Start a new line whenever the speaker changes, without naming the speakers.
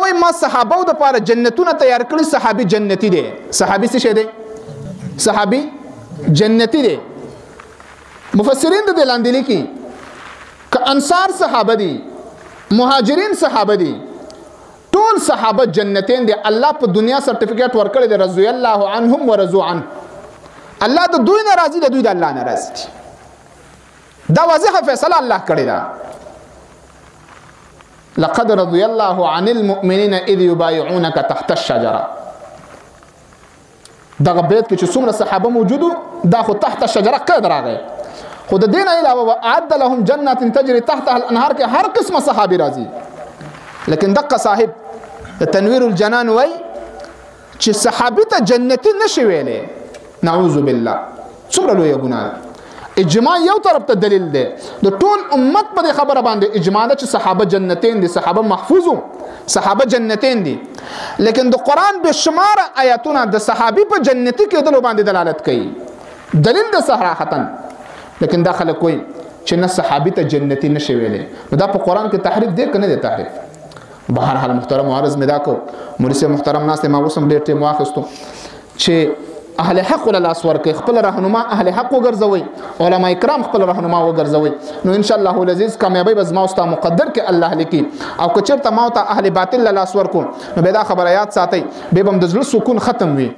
وایي ما صحابو دپاره جنتونه تیار کړي، صحابي جنتي دی. صحابي څه شی دی؟ صحابي جنتي دی. مفسرین د دې لاندې لیکي که انصار صحابه دي، مهاجرین صحابه دي، ټول صحابه جنتین دي. الله په دنیا سرټیفیکیټ ورکړی دی، رضی الله عنهم ورضو عنه. الله د دوی نه راضي دی، دوی د الله نه راضي دي. دا واضحه فیصله الله کړې ده. لقد رضي الله عن المؤمنين إذ يبايعونك تحت الشجرة. دغه بیت کې چې څومره صحابه موجودو دا خو تحت الشجرة قید راغی، خو د دې نه علاوه وأعد لهم جنات تجري تحتها الأنهار کې هر قسمه صحابي راځي. لیکن دقه صاحب د تنویر الجنان وای چې صحابي ته جنتي نشي ویلی، نعوذ بالله، څومره لویه ګناه ده. اجماع یو طرف ته دلیل دی، د ټول امت په دې خبره باندې اجماع ده چې صحابه جنتین دي، صحابه محفوظو، صحابه جنتین دي. لیکن د قرآن بې شماره آیاتونه د صحابي په جنتي کېدلو باندې دلالت کوي، دلیل ده صراحتا. لیکن دا خلک وایي چې نه صحابي ته جنتي نشي ویلی، نو دا په قرآن کې تحریف دی که نه دی تحریف؟ بهرحال محترم عرض مې دا کو، مولوي صاحب محترم ناست دی، ما اوس هم ډېر ټایم واخیستو چې اهل حق له لاس ورکړئ، خپل رهنما اهل حق وګرځوئ، علما کرام خپل رهنما وګرځوئ، نو ان شاء الله العزیز کامیابی به زما او ستا مقدر کې الله لیکي. او که چېرته ما او ته اهل باطل له لاس ورکړو نو بیا دا خبره یاد ساتئ، بیا به هم د زړه سکون ختم وي.